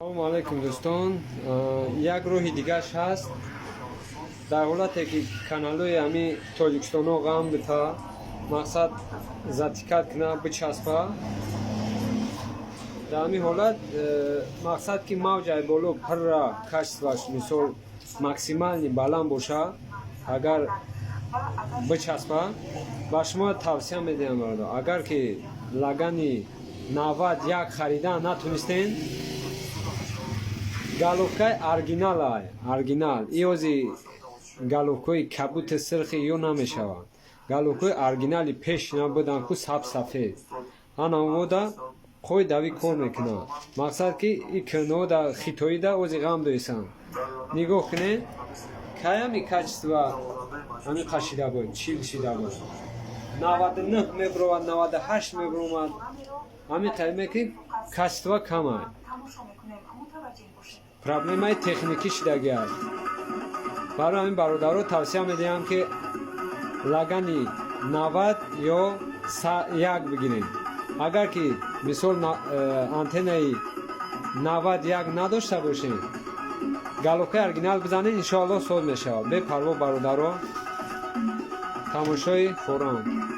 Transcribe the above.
Салому алайкум, дӯстон. Як роҳи дигарш ҳаст. Дар ҳолате ки каналҳои ҳами Тоҷикистоно ғам бита, мақсад, затекать куна, бичаспа, дар ҳамин ҳолат, мақсад, ки мавҷаи боло пурра качестваш, мисол, максимально баланд боша, агар бичаспа, ба шумо тавсия медиҳам, бародар, агар ки лагани 91 харидан натунистен, головкаи оригинал, оригинал иози головкаи кабути сирхи ё намешаванд, головкаи оригинали пеш набудан ку, саб сафед, ана вода қоидави кор мекунад. Мақсад, ки и кнода хитоида ози ғам доисанд. Нигоҳ кунед, каями качество ҳамин қашида буд, 40 шида буд, 99 мебуромад, 98 мебуромад. Ҳамин қайме ки качество камай, проблемаи техникӣ шидагӣ аст. Барои ҳамин, бародаро, тавсия медиҳам, ки лагани 90 ё як бигирем. Агар ки, мисол, антеннаи 91 надошта бошем, головкаи оригинал бизанед, иншоаллоҳ, соз мешавад бепарво. Бародаро, тамошои форам.